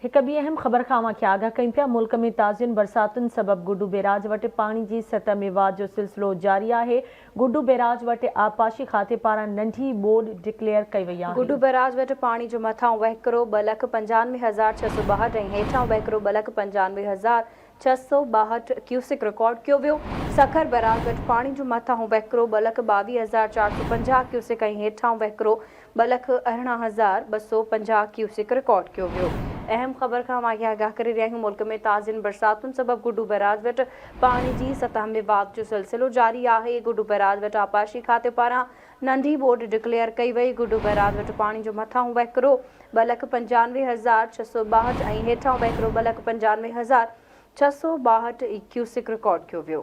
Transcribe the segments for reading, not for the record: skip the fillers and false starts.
هڪ ٻي اهم خبر کان اوهان کي آگاهه ڪيون پيا، ملڪ ۾ تازين برساتن سبب گڊو بيراج وٽ پاڻي جي سطح ۾ واڌ جو سلسلو جاري آهي، گڊو بيراج وٽ آبپاشي کاتي پاران ننڍي ٻوڏ ڊڪليئر ڪئي وئي آهي. گڊو بيراج وٽ پاڻي جو مٿانهون وهڪرو 2,95,662 ۽ هيٺانهون وهڪرو 2,95,662 ڪيوسڪ رڪارڊ ڪيو ويو. سکر بيراج وٽ پاڻي جو مٿانهون وهڪرو 2,22,450 ڪيوسڪ ۽ هيٺانهون وهڪرو 2,18,250 ڪيوسڪ رڪارڊ ڪيو ويو. اهم خبر کان اوهان کي آگاهه ڪري رهيا آهيون ملڪ ۾ تازين برساتن سبب گڊو بئراج وٽ پاڻي جي سطح ۾ واڌ جو سلسلو جاري آهي گڊو بئراج وٽ آبپاشي کاتي پاران ننڍي ٻوڏ ڊڪليئر ڪئي وئي گڊو بئراج وٽ پاڻي جو مٿانهون وهڪرو 2,95,662 ۽ هيٺانهون وهڪرو 2,95,000 662 ڪيوسڪ رڪارڊ ڪيو ويو.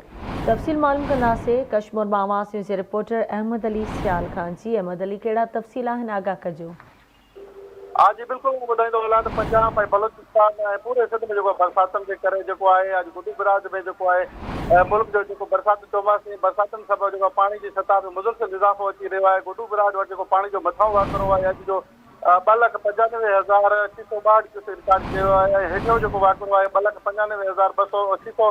تفصيل معلوم ڪنداسين ڪشمور مان آواز نيوز جي رپورٽر احمد علي سيال کان جي احمد علي ڪهڙا تفصيل آهن آگاهه ڪجو. ها جي بلڪل آئون ٻڌائيندو هلان ته پنجاب ۽ بلوچستان ۽ پوري سنڌ ۾ جيڪو برساتن جي ڪري جيڪو آهي اڄ گڊو براج ۾ جيڪو آهي ملڪ جو جيڪو برساتي چوماسي برساتن سبب جيڪو پاڻي جي سطح ۾ مسلسل اضافو اچي رهيو آهي گڊو براج وٽ جيڪو پاڻي جو مٿانهون وهڪرو آهي اڄ جو 2,95,662 ڪيوسڪ رڪارڊ ڪيو ويو آهي ۽ هيٺيون جيڪو وهڪرو آهي 2,95,200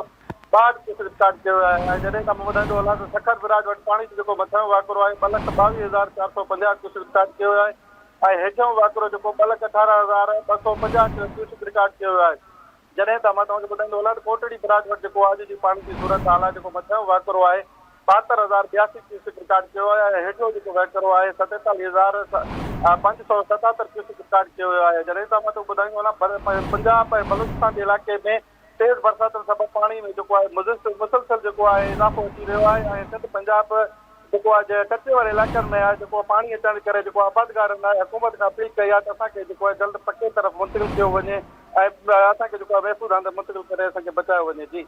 662 ڪيوسڪ رڪارڊ ڪيو ويو آهي ۽ جڏهن کان مان ٻڌائيندو هلان ته سکر براج وٽ پاڻي جو جيڪو مٿانهون وهڪرو آهي 2,22,450 ڪيوسڪ رڪارڊ ڪيو ويو آهي ۽ هيٺيون وهڪرو جيڪو 2,18,250 ڪيوسڪ رڪارڊ ڪيو ويو آهي. جڏهن ته مان توهان کي ٻڌائيندو هلان ته ڪوٽڙي براج وٽ جيڪو اڄ جي پاڻي جي صورتحال آهي جيڪو مٿيون وهڪرو آهي 72082 ڪيوسڪ رڪارڊ ڪيو آهي ۽ هيٺيون جيڪو وهڪرو آهي 47577 ڪيوسڪ رڪارڊ ڪيو ويو آهي جڏهن ته مان توکي ٻڌائيندو هلان پنجاب ۽ بلوچستان جي علائقي ۾ تيز برساتن سبب پاڻي ۾ جيڪو آهي مسلسل جيڪو آهي اضافو اچي رهيو آهي ۽ سنڌ پنجاب جيڪو آهي جي ڪچي واري علائقن ۾ آهي جيڪو پاڻي اچڻ جي ڪري جيڪو آبادگارن آهي حڪومت کان اپيل ڪئي آهي ته اسان کي جيڪو آهي جلد پڪي طرف منتقل ڪيو وڃي ۽ اسان کي جيڪو آهي محفوظ هنڌ منتقل ڪري اسان کي بچايو وڃي جي.